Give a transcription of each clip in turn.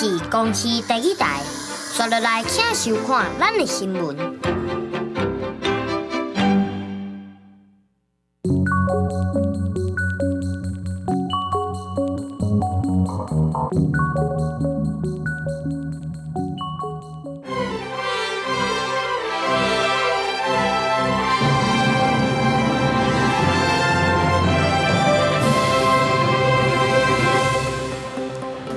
是公視第一台。紲落來，請收看咱的新聞。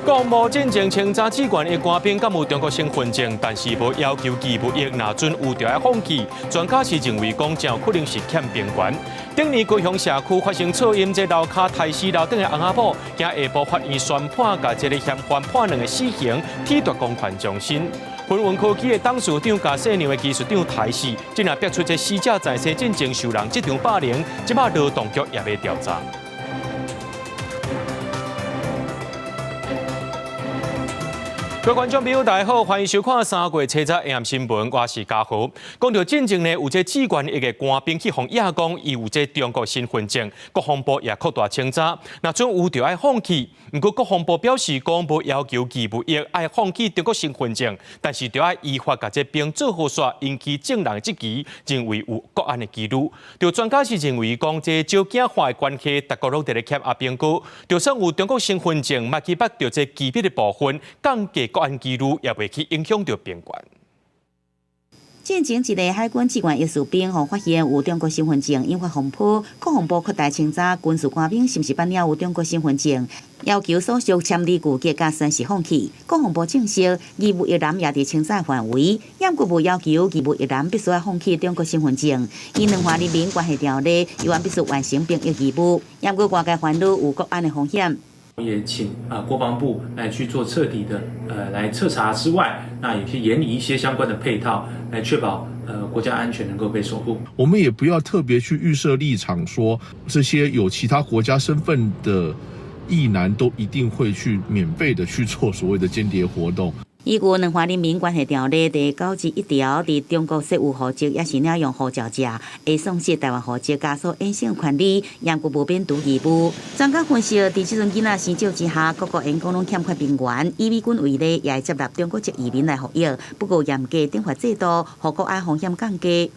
國防部進前清查志願役官兵敢有中國身份證，但是無要求義務役若準有就愛放棄。專家是認為講，真有可能是欠兵源。頂年高雄社區發生噪音，這樓跤刣死樓頂的翁仔某，驚下晡法院宣判，共這个嫌犯判兩个死刑，褫奪公權終身。雲雲科技的董事長共細娘的技術長刣死，這若逼出這死者在世進前受人職場霸凌，這擺勞動局也欲調查。各位觀眾朋友，大家好，歡迎收看三月七日晚新聞，我是嘉豪。講到進前呢，有這志願役的官兵去予驗講，伊有這中國身份證，國防部也擴大清查，若準有就愛放棄。毋過國防部表示講，無要求義務役愛放棄中國身份證，但是著愛依法共這兵做好煞，引起眾人質疑，認為有國安的疑慮。就專家是認為講，這少子化的關係，逐國攏佇咧欠阿兵哥，就算有中國身份證，嘛去捌著這機密的部分，降低國安疑慮，也袂去影響著兵權。進前一个海軍志願役士兵，予發現有中國身份證，引發風波。國防部擴大清查軍事官兵是毋是捌領有中國身份證，要求所屬簽字具結佮宣誓放棄。國防部證實，義務役男也佇清查範圍，猶閣無要求義務役男必須愛放棄中國身份證。依兩岸人民關係條例，猶原必須完成兵役義務，猶閣外界煩惱有國安的風險。也請啊國防部來去做徹底的來徹查之外，那也去研擬一些相關的配套，來確保國家安全能夠被守護。我們也不要特別去預設立場，說這些有其他國家身份的役男都一定會去免費的去做所謂的間諜活動。依據《兩岸人民關係條例》第91條，佇中國設有戶籍，抑是領用護照者，會喪失臺灣戶籍，佮所衍生權利，猶閣無免除義務。專家分析，佇這陣囡仔生少之下，各國員工攏欠缺兵源，以美軍為例，也會接納中國籍移民來服役。不過嚴格懲罰制度，予國安風險降低。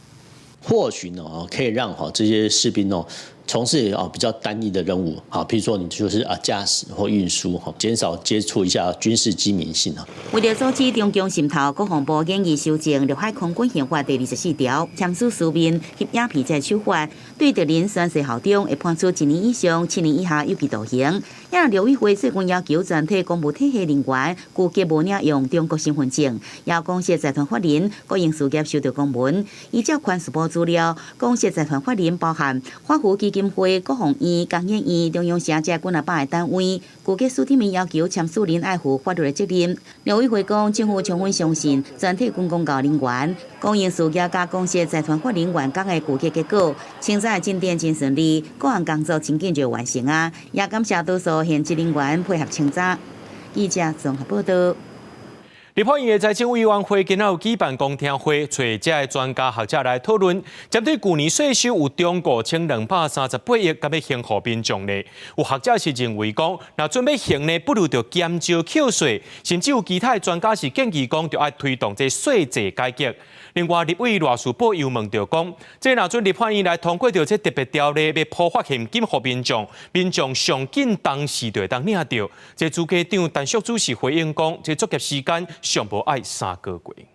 或許呢，可以讓這些士兵哦，從事啊比較單一的任務，好，譬如說你就是啊駕駛或運輸，哈，減少接觸一下軍事機敏性啊。為著阻止中共滲透，國防部研議修正陸海空軍刑法第24條，簽署書面翕影片這手法，對敵人宣誓效忠，會判處一年以上七年以下有期徒刑。也陸委會最近要求全體公務體系人員，拒絕無領用中國身份證。也公設財團法人國營事業收到公文，依照環視部資料，公設財團法人包含華福基金會、國防院、工研院、中央社這幾若百个單位，具體書頂面要求簽署人愛負法律的責任。陸委會講，政府充分相信全體軍公教人員、公營事業佮公設財團法人員工的具體結果，清查的進展真順利，各項工作真緊就完成啊！也感謝多數現職人員配合清查。記者綜合報道。立法院的財政委員會今仔有舉辦公聽會，揣這个專家學者來討論，針對舊年稅收有中5238億，敢欲還予民眾呢？有學者是認為講，若準欲還呢，不如就減少扣稅，甚至有其他的專家是建議講，著愛推動這稅制改革。另外，立委賴士葆又問著講，這若準立法院來通過著這特別條例，欲普發現金予民眾，民眾上緊當時就會當領著。這主計長陳淑芷是回應講，這作業時間上無愛3個月。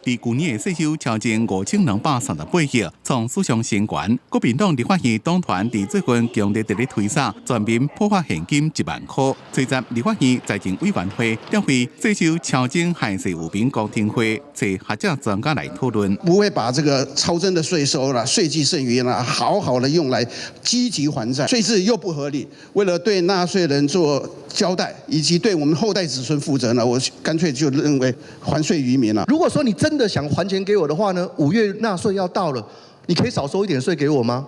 佇舊年的稅收超徵5238億，創史上新高。國民黨立法院黨團佇最近強烈佇咧推捒全民普發現金1萬箍。隨著立法院財政委員會召開稅收超徵還稅予民公聽會，揣學者專家來討論。不會把這個超徵的稅收啦、稅計剩餘啦，好好的用來積極還債，稅制又不合理。為了對納稅人做交代，以及對我們後代子孫負責呢，我乾脆就認為還稅於民了。如果說你真的想還錢給我的話呢，5月納稅要到了，你可以少收一點稅給我嗎？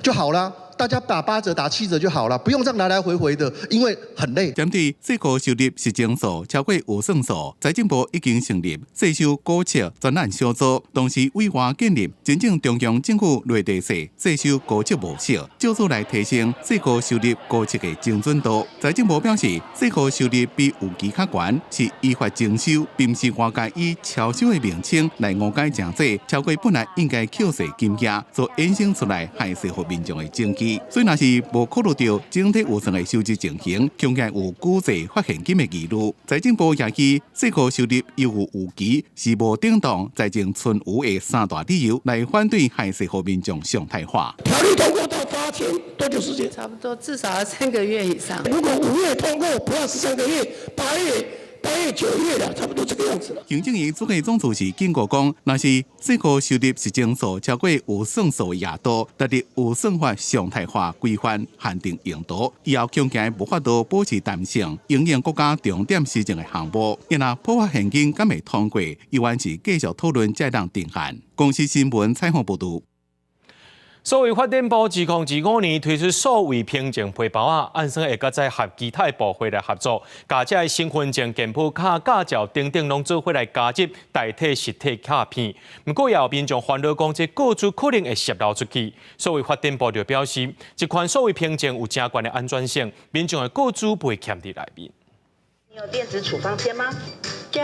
就好啦。大家打8折、打7折就好了，不用這樣來來回回的，因為很累。針對稅務收入實證數超過預算數，財政部已經成立稅收估測專案小組，同時委外建立真正中央政府內地稅稅收估測模式，藉此來提升稅務收入估測的精準度。財政部表示，稅務收入比預期較懸，是依法徵收，並毋是外界以超收的名稱來誤解成做超過本來應該扣稅金額所衍生出來害稅予民眾的爭議。所以，若是無考慮著整體預算的收支情形，恐驚有久滯發現金的疑慮。財政部也以稅務收入優於預期，是無頂當財政存餘的三大理由來反對害稅予民眾常態化。條例通過到發錢多久時間？差不多至少要3個月以上。如果5月通過，不要13個月，8月。8月9月了，差不多這個樣子了。行政院主計總處是警告講，若是稅務收入實證數超過預算數的額度，達到預算法常態化規範限定用途，以後恐驚無法度保持彈性，應用國家重點施政的項目。若普發現金敢會通過，猶原是繼續討論才當定案。公視新聞採訪報導。數位發展部2025年推出數位憑證皮包仔，按算會閣再合其他部會來合作，共這个身份證、健保卡、駕照等等攏做伙來加入代替實體卡片。毋過也有民眾煩惱講，這個資可能會洩露出去。數位發展部就表示，這款數位憑證有誠懸的安全性，民眾的個資袂徛佇內面。你有電子處方簽嗎？這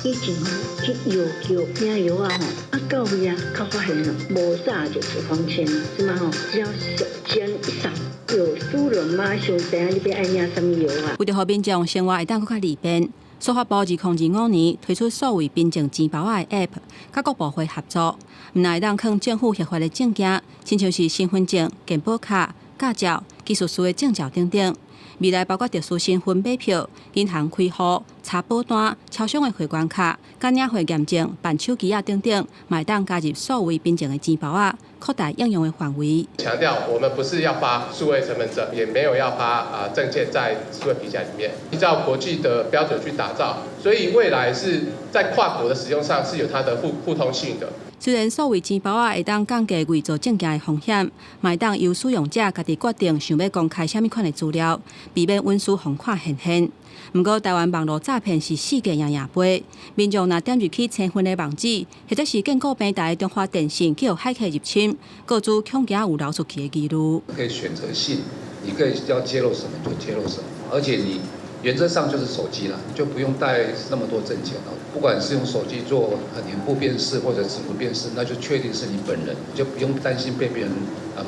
以前吼去藥局領藥仔吼，啊到位啊，較發現無紮一個處方簽，這馬吼只要手機一掃，藥師就馬上知影你欲愛領啥物藥仔。為著予民眾生活會當閣較利便，數發部2025年推出數位憑證錢包仔的 App，佮各部會合作，毋但會當囥政府核發的證件，親像是身份證、健保卡、駕照、技術師的證照等等。未來包括特殊身份買票、銀行開戶、查保單、超商的會員卡、佮領匯驗證、辦手機仔等等，嘛會當加入數位憑證的錢包仔，擴大應用的範圍。強調我們不是要發數位身份證，也沒有要發啊證件在數位皮夾裡面，依照國際的標準去打造，所以未來是在跨國的使用上是有它的互通性的。雖然數位錢包仔會當降低偽造證件的風險，嘛會當由使用者家己決定想欲公開啥物款的資料，避免隱私予看現現。毋過，台灣網路詐騙是世界贏贏杯，民眾若點入去生份的網址，或者是建構平台中華電信去予駭客入侵，個資恐驚有流出去的疑慮。可以選擇性，你可以要揭露什麼就揭露什麼，而且你原則上就是手機啦，你就不用帶那麼多證件了。不管是用手機做臉部辨識或者指紋辨識，那就確定是你本人，就不用擔心被別人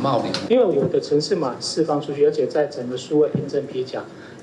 冒領。因為我的程式碼釋放出去，而且在整個數位憑證皮夾，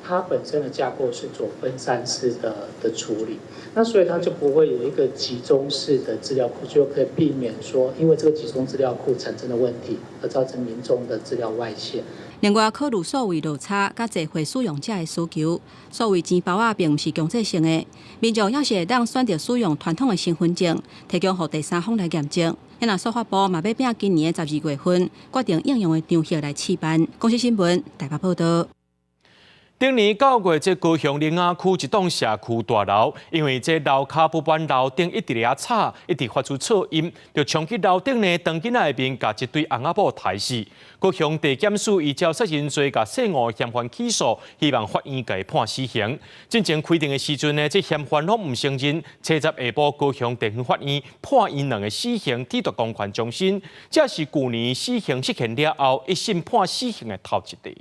它本身的架構是做分散式的處理，那所以它就不會有一個集中式的資料庫，就可以避免說因為這個集中資料庫產生的問題而造成民眾的資料外洩。另外，考慮數位落差佮濟會使用者的需求，數位錢包仔並毋是強制性的，民眾猶是會當選擇使用傳統的身份證，提供予第三方來驗證。若數發部嘛欲拼今年的12月份決定應用的場域來試辦。公視新聞台北報導。頂年9月，這高雄苓雅區一棟社區大樓，因為這樓跤不滿樓頂一直咧吵，一直發出噪音，就衝去樓頂呢，長囡仔的面，共一對翁仔某刣死。高雄地檢署依照殺人罪，共細五嫌犯起訴，希望法院共伊判死刑。進前開庭的時陣呢，這嫌犯攏毋承認。初十下晡，高雄地方法院判𪜶兩个死刑，褫奪公權終身。這是舊年死刑實現了後，一審判死刑的頭一例。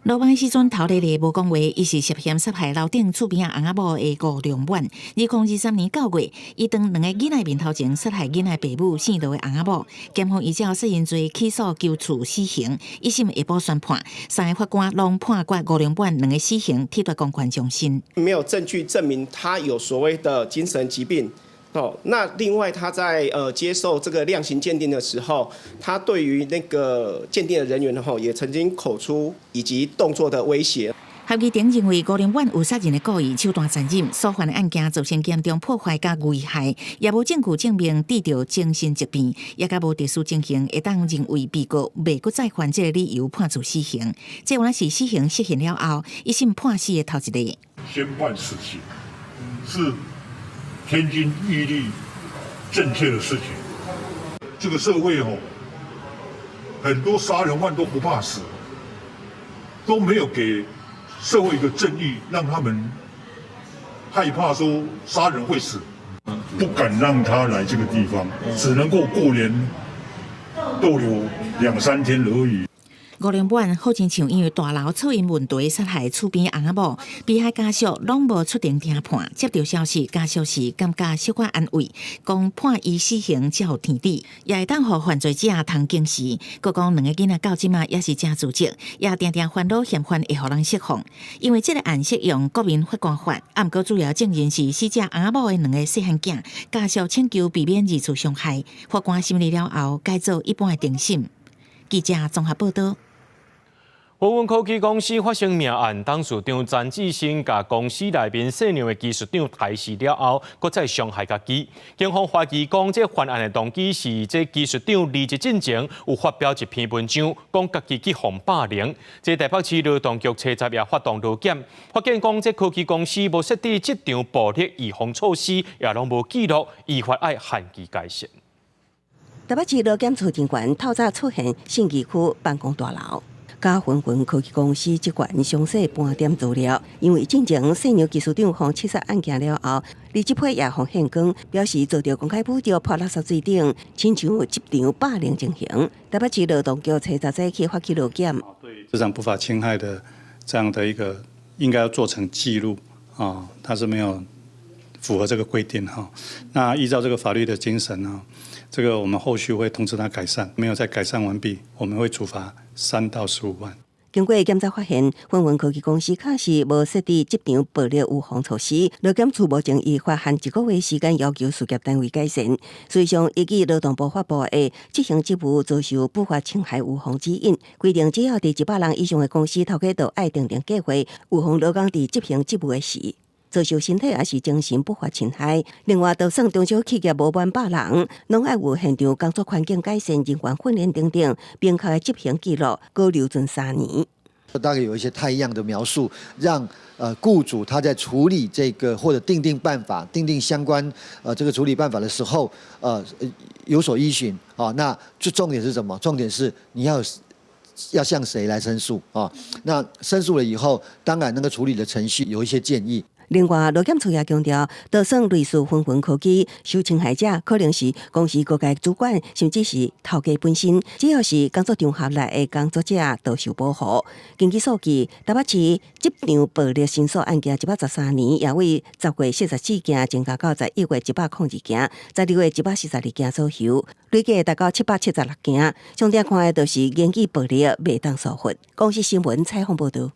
落網時陣，頭咧咧無講話，伊是涉嫌殺害樓頂厝邊仔翁仔某的吳良滿。2023年9月，伊當兩个囡仔面頭前殺害囡仔爸母姓羅的翁仔某，檢方依照殺人罪起訴求處死刑。一審下晡宣判，三个法官攏判決吳良滿兩个死刑，褫奪公權終身。沒有證據證明他有所謂的精神疾病。哦，那另外他在接受這個量刑鑑定的時候，他對於那個鑑定的人員吼，也曾經口出以及動作的威脅。合議庭認為吳良滿有殺人的故意，手段殘忍，所犯的案件造成嚴重破壞佮危害，也無證據證明得著精神疾病，也閣無特殊情形會當認為被告袂閣再犯這个理由判處死刑。這原來是死刑實行了後，一審判死的頭一例。宣判死刑是天經地義、正確的事情。這個社會吼，很多殺人犯都不怕死，都沒有給社會一個正義，讓他們害怕說殺人會死，不敢讓他來這個地方，只能夠過年逗留兩三天而已。五年半，好親像因為大樓噪音問題殺害厝邊翁仔某，被害家屬攏無出庭聽判。接到消息，家屬是感覺小可安慰，講判伊死刑才有天理，也會當予犯罪者通警示。閣講兩个囡仔到這馬也是誠自責，也定定煩惱嫌犯會予人釋放。因為這个案適用國民法官法，啊，毋過主要證人是死者翁仔某的兩个細漢囝，家屬請求避免二次傷害。法官審理了後，改做一般的庭審。記者綜合報道。雲雲科技公司發生命案，董事長陳志新共公司內面姓梁的技術長刣死了後，閣再傷害家己。警方懷疑講，這犯案的動機是這技術長離職進前有發表一篇文章，講家己去予霸凌。這台北市勞動局初十也發動勞檢，發現講這科技公司無設置職場暴力預防措施，也攏無記錄，依法愛限期改善。台北市勞檢處人員透早出現信義區辦公大樓。佮雲雲科技公司職員詳細盤點資料，因為進前姓梁技術長予刺殺案件了後，離職批也予獻光，表示遭著公開侮辱、潑垃圾水等，親像職場霸凌情形。台北市勞動局初十早去發起勞檢，對職場不法侵害的這樣的一個應該要做成記錄啊，他是沒有符合這個規定哈。那依照這個法律的精神呢，這個我們後續會通知他改善，沒有在改善完畢，我們會處罰3到15萬。經過檢查發現，雲雲科技公司確實無設置職場暴力預防措施，勞檢處目前依法限一個月時間要求事業單位改善。事實上，依據勞動部發布的執行職務遭受不法侵害預防指引，規定只要佇100人以上的公司，頭家都愛訂定計劃，預防勞工佇執行職務的時遭受身體抑是精神不法侵害。另外，就算中小企業無滿百人，攏愛有現場工作環境改善、人員訓練等等，明確的執行記錄，閣留存3年。大概有一些態樣的描述，讓僱主他在處理這個或者訂定辦法、訂定相關這個處理辦法的時候，有所依循啊。那最重點是什麼？重點是你要向誰來申訴啊？那申訴了以後，當然那個處理的程序有一些建議。另外，勞檢處也強調，就算類似雲雲科技受侵害者，可能是公司高階主管，甚至是頭家本身，只要是工作場合內的工作者，都受保護。根據數據，台北市職場暴力申訴案件113年，也為10月44件增加到11月102件，12月142件左右，累計達到776件。重點看的就是言語暴力袂當疏忽。公視新聞採訪報導。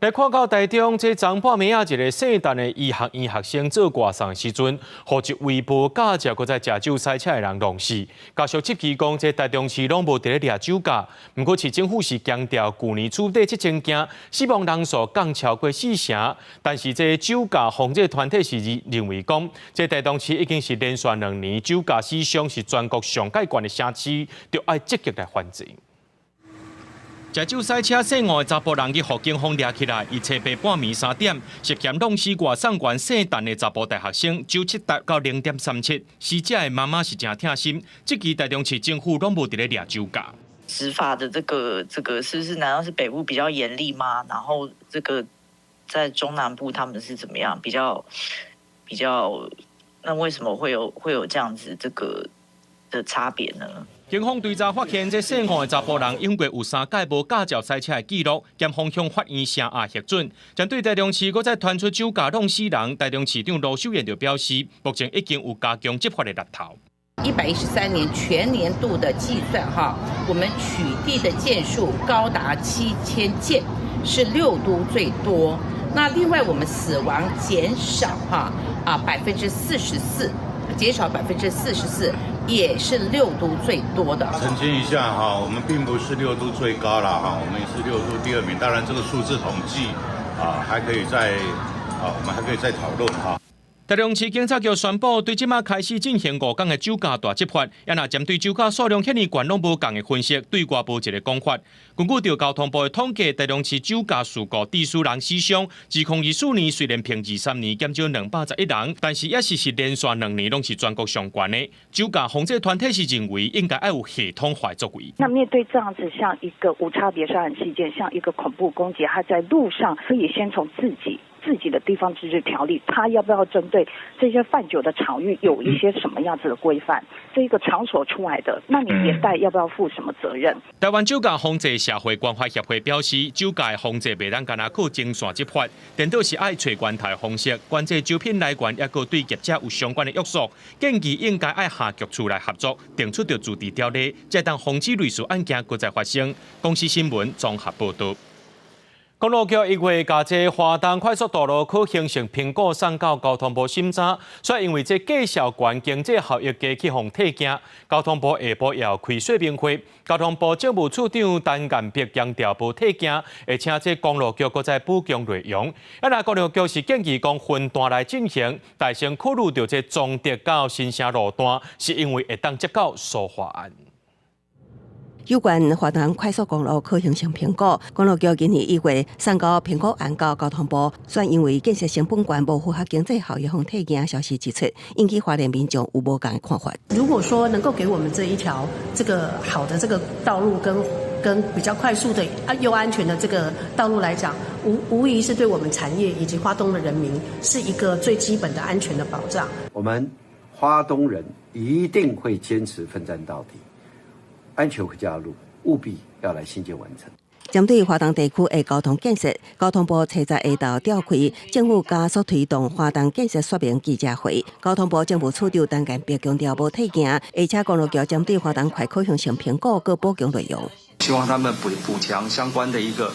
來看到台中，這昨半暝仔一个姓陳的醫學院學生做外送時陣，予一位無駕照閣再食酒駛車的人撞死。家屬質疑講，這台中市攏無佇咧掠酒駕。毋過市政府是強調，舊年初底7,000件，死亡人數降超過四成。但是這酒駕防治團體是認為講，這台中市已經是連續2年酒駕死傷是全國上蓋懸的城市，著愛積極來反制。食酒駛車姓吳的查埔人去予警方掠起來，伊初八半暝3點，涉嫌弄死外送員姓陳的查埔大學生，酒測達到0.37，死者的媽媽是誠疼心，質疑台中市政府攏無佇咧掠酒駕。執法的這個是不是？難道是北部比較嚴厲嗎？然後這個在中南部他們是怎麼樣？比較，那為什麼會有這樣子這個的差別呢？警方追查發現，這姓吳的查埔人因過有三擺無駕照駛車的記錄，檢方向法院聲押核准。針對台中市閣再傳出酒駕弄死人，台中市長盧秀燕就表示，目前已經有加強執法的力頭。113年全年度的計算，哈，我們取締的件數高達7,000件，是六都最多。那另外，我們死亡減少，哈啊44%，減少44%。也是六都最多的。澄清一下哈，我們並不是六都最高了哈，我們也是六都第二名。當然，這個數字統計啊，還可以再啊，我們還可以再討論哈。台中市警察局宣布，對這馬開始進行五工的酒駕大執法，也若針對酒駕數量遐爾懸，攏無仝的分析，對外無一个講法。根據著交通部的統計，台中市酒駕事故致使人死傷，2024年雖然平23年減少211人，但是也是連續2年攏是全國上懸的。酒駕防治團體是認為應該愛有系統化作為。那面對這樣子像一個無差別殺人事件，像一個恐怖攻擊，他在路上可以先從自己的地方自治條例，他要不要針對這些販酒的場域有一些什麼樣子的規範？這個場所出來的，那你連帶要不要負什麼責任？台灣酒駕防治社會關懷協會表示，酒駕的防治袂當干焦靠前線執法，顛倒是愛揣源頭方式，管制酒品來源，抑閣對業者有相關的約束，建議應該愛下局處來合作，定出著自治條例，才當防止類似案件閣再發生。公視新聞綜合報導。公路局1月共這花東快速道路可行性評估送到交通部審查，所以因為這價數懸、經濟效益低去予退件，交通部下晡也有開說明會。交通部政務處長陳建碧強調無退件，而且這公路局閣再補強內容。啊，若公路局是建議講分段來進行，但先考慮著這彰德到新城路段，是因為會當接到蘇花岸。有關花東快速公路可行性評估，公路局今年1月送交評估案到交通部，煞因為建設成本懸，無符合經濟效益，予退件消息指出，引起花蓮民眾有無仝的看法。如果說能夠給我們這一條這個好的這個道路跟比較快速的啊又安全的這個道路來講，無疑是對我們產業以及花東的人民是一個最基本的安全的保障。我們花東人一定會堅持奮戰到底。安全回家路務必要來興建完成。針對花東地區的交通建設，交通部初十下晝召開政府加速推動花東建設說明記者會。交通部政務處長陳建碧強調無退件，而且公路局針對花東快可行性評估閣補強內容。希望他們補強相關的一個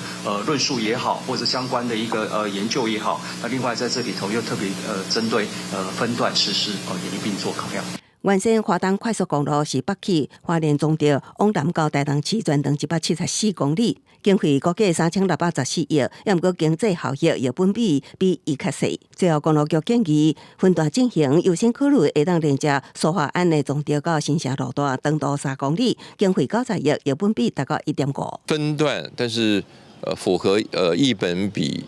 論述也好，或者相關的一個研究也好。那另外在這裡頭又特別針對分段實施哦，也一併做考量。原先花東快速公路是北起花蓮彰德，往南到台東市，全長174公里，經費估計3614億，抑毋過經濟效益藥本比比預較細。最後公路局建議分段進行，優先考慮會當連接蘇花岸的彰德到新城路段，長度3公里，經費90億，藥本比達到1.5。分段，但是符合益本比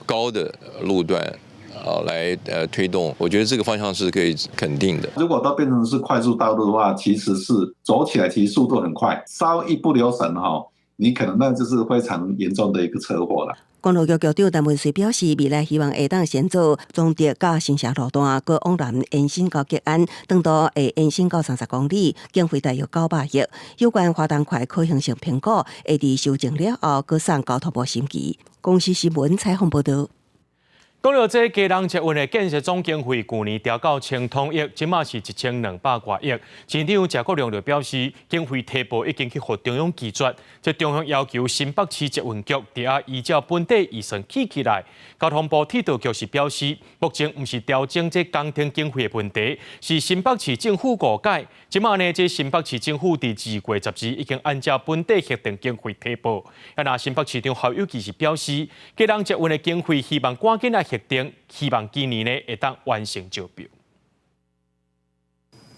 高的路段。啊，來推動，我覺得這個方向是可以肯定的。如果都變成是快速道路的話，其實是走起來其實速度很快，稍一不留神哈，你可能那就是非常嚴重的一個車禍了。公路局局長陳文穗表示，未來希望會當先做彰德到新城路段，閣往南延伸到吉安，長度會延伸到30公里，經費大約900億。有關花東快可行性評估，會佇修正了後，閣送交通部審議。公視新聞採訪報導。講著這基隆捷運的建設總經費，舊年調到千通億，這馬是1200外億。市長謝國樑就表示，經費提報已經去予中央拒絕，這中央要求新北市捷運局佇遐依照本地預算起起來。交通部鐵道局是表示，目前毋是調整這工程經費的問題，是新北市政府誤解。這馬呢，這新北市政府佇2月12已經按照本地核定經費提報。啊，若新北市長侯友宜是表示，基隆捷運的經費希望趕緊來核定，希望今年呢會當完成招標。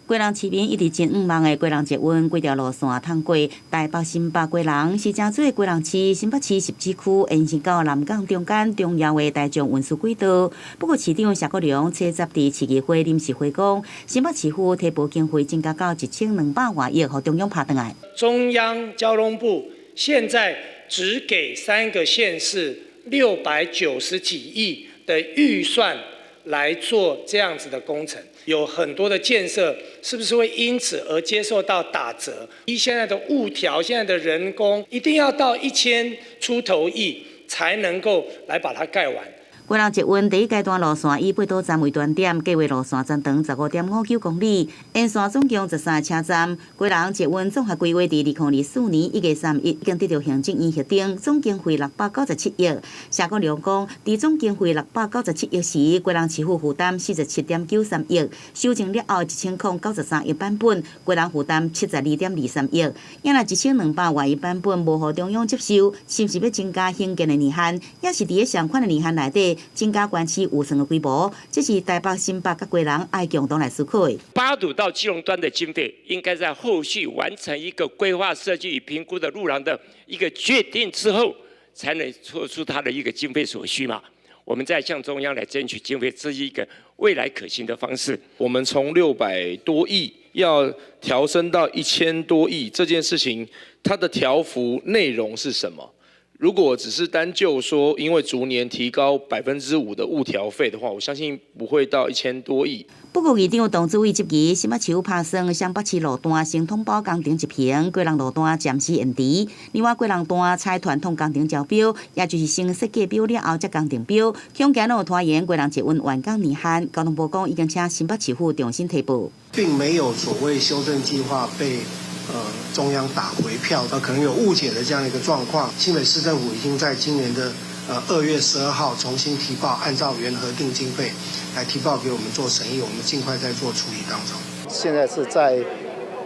基隆市民一直真向望的基隆捷運規條路線通過台北、新北、基隆，是成做基隆市、新北市汐止區延伸到南港中間重要的大眾運輸軌道。不過市長謝國樑初十佇市議會臨時會講，新北市府提報經費增加到1200外億，予中央拍轉來。中央交通部現在只給三個縣市690幾億的預算來做這樣子的工程，有很多的建設，是不是會因此而接受到打折？依現在的物調，現在的人工，一定要到1000出頭億才能夠來把它蓋完。基隆捷運第一階段路線以八堵站為端點，計劃路線全長15.59公里，沿線總共13個車站。基隆捷運綜合規劃佇2024年1月31已經得到行政院核定，總經費697億。謝國樑講，佇總經費697億時，基隆市府負擔47.93億，修正了後1093億版本，基隆負擔72.23億。抑若1200外億版本無予中央接受，是毋是欲增加興建的年限？抑是佇咧相款的年限內底？增加縣市預算的規模，這是台北、新北佮基隆愛共同來思考的。八堵到基隆端的經費，應該在後續完成一個規劃設計與評估的路廊的一個決定之後，才能做出它的一個經費所需嘛。我們再向中央來爭取經費，這是一個未來可行的方式。我們從600多億要調升到1000多億，這件事情它的調幅內容是什麼？如果只是單就說，因為逐年提高5%的物調費的話，我相信不會到1000多億。不過，議長董主委質疑，新北市府拍算雙北市路段先統包工程執行，基隆路段暫時延遲。另外，基隆段採傳統工程招標，也就是先設計標了後才工程標，恐驚會拖延基隆捷運完工年限。交通部講已經請新北市府重新提報，並沒有所謂修正計劃被中央打回票，可能有誤解的這樣一個狀況。新北市政府已經在今年的2月12號重新提報，按照原核定經費來提報給我們做審議，我們盡快在做處理當中。現在是在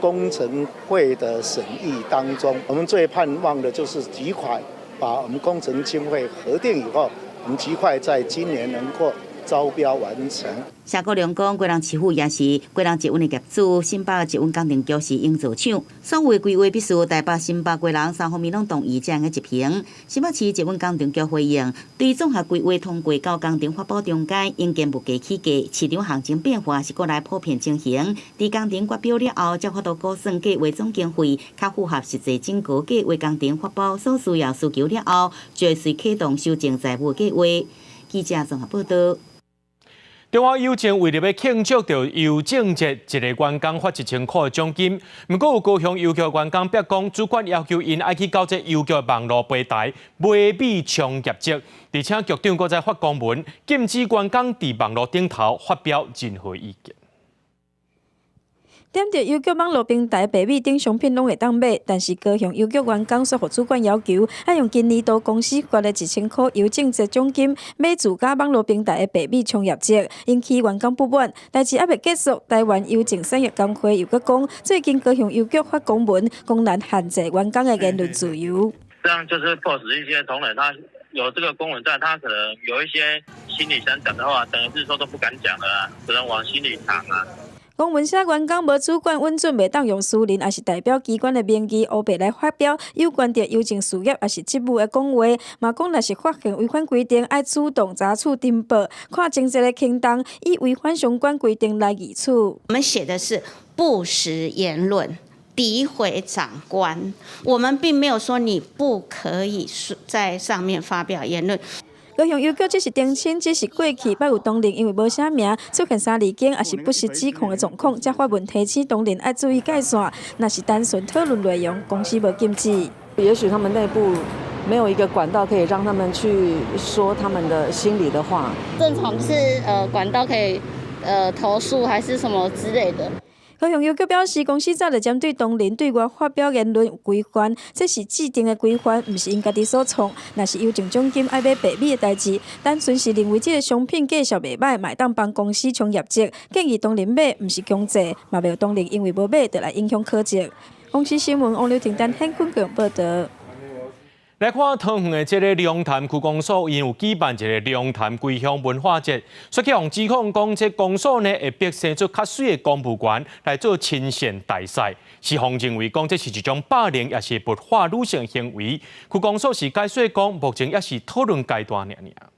工程費的審議當中，我們最盼望的就是盡快把我們工程經費核定以後，我們盡快在今年能夠招標完成。謝國樑講，基隆市府也是基隆捷運的業主，新北捷運工程局是營造廠，所有的規劃必須台北、新北、基隆三方面攏同意這樣的執行。新北市捷運工程局回應，對綜合規劃通過到工程發布中間，應經物價起價、市場行情變化是國內普遍情形。佇工程決標了後，才有法度估算計劃總經費，較符合實際整個計劃工程發布所需要需求了後，就會隨啟動修正財務計劃。記者綜合報道。中華郵政為著欲慶祝著郵政節，一个員工發1000箍的獎金。毋過有高雄郵局員工逼講，主管要求𪜶愛去到這郵局網路平台買米衝業績，而且局長閣再發公文禁止員工佇網路頂頭發表任何意見。踮佇郵局網路平台白米等商品攏會當買，但是高雄郵局員工煞予主管要求，愛用今年度公司發的1000箍郵政節獎金買自家網路平台的白米衝業績，引起員工不滿。代誌猶未結束，台灣郵政產業工會又閣講，最近高雄郵局發公文，公然限制員工的言論自由。這樣就是迫使一些同仁，他有這個公文在，他可能有一些心裡想講的話，等於是說都不敢講了，只能往心裡藏啊。公文寫員工無主管允准，袂當用私人，抑是代表機關的名義，烏白來發表有關著郵政事業，抑是職務的講話。嘛講若是發現違反規定，愛主動查處呈報，看情節的輕重，以違反相關規定來議處。我們寫的是不實言論，詆毀長官，我們並沒有說你不可以在上面發表言論。高雄郵局這是澄清，只是過去捌有同仁因為無寫名出現三字經，抑是不實指控的狀況，才發文提醒同仁愛注意界線。若是單純討論內容，公司無禁止。也許他們內部沒有一個管道可以讓他們去說他們的心裡的話。正常是管道可以投訴還是什麼之類的。高雄郵局表示，公司早就針對同仁對外發表言論有規範，這是制定的規範，毋是𪜶家己所創。若是郵政獎金愛買白米的代誌，單純是認為這个商品介紹袂䆀，嘛會當幫公司衝業績，建議同仁買，毋是強制，嘛袂有同仁因為無買就來影響考績。公視新聞王劉婷丹現坤報道。來看桃園的這个龍潭區公所，𪜶有舉辦一个龍潭歸鄉文化節，煞去予指控講，這公所呢會逼生出較媠的公務員來做親善大使，是方認為講這是一種霸凌，抑是物化女性行為。區公所是解說講，目前猶是討論階段爾爾。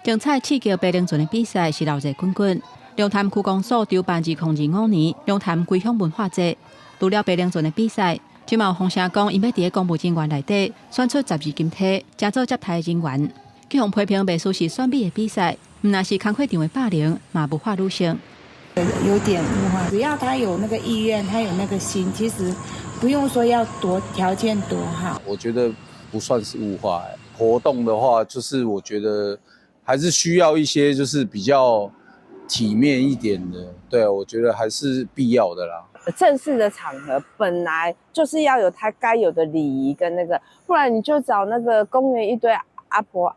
精彩刺激白龍船的比賽是鬧熱滾滾。龍潭區公所籌辦2025年龍潭歸鄉文化節，除了白龍船的比賽。這嘛有風聲講，𪜶欲佇咧公務人員內底選出12金梯，成做接待人員。去予批評袂輸是選美的比賽，毋但是工課場的霸凌，嘛物化女性。有點物化，只要他有那個意願，他有那個心，其實不用說要多條件多好。我覺得不算是物化，活動的話，就是我覺得還是需要一些就是比較體面一點的，對，我覺得還是必要的啦。正式的場合本來就是要有他該有的禮儀跟那個，不然你就找那個公園一堆阿婆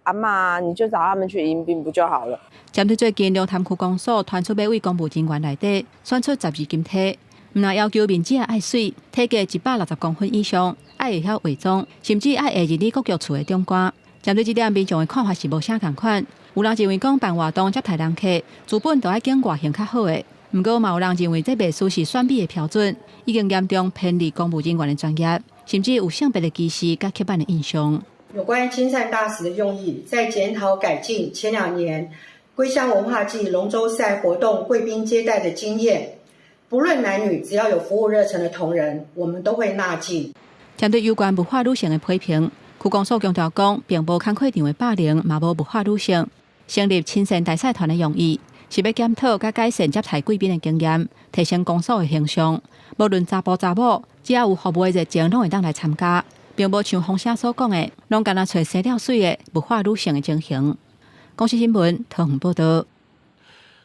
阿嬤，你就找他們去迎賓不就好了？針對最近龍潭區公所傳出欲為公務人員內底選出12金梯，毋但要求面子愛媠，體格160公分以上，愛會曉化妝，甚至愛會認你國局處的長官。針對這點，民眾的看法是無啥仝款。有人認為講辦活動接待人客，資本就愛揀外形較好的。毋過嘛有人認為這袂輸是選美的標準，已經嚴重偏離公務人員的專業，甚至有性別的歧視佮刻板的印象。有關親善大使的用意，在檢討改進前2年歸鄉文化祭龍舟賽活動貴賓接待的經驗，不論男女，只要有服務熱忱的同仁，我們都會納進。針對有關物化女性的批評，區公所強調講，並無工課場的霸凌，嘛無物化女性。成立親善大使團的用意，是欲檢討佮改善接待貴賓的經驗，提升公所的形象。無論查埔查某，只要有服務的熱情，攏會當來參加，並無像風聲所講的，攏干焦揣生了媠的物化女性的情形。公視新聞，桃園報導。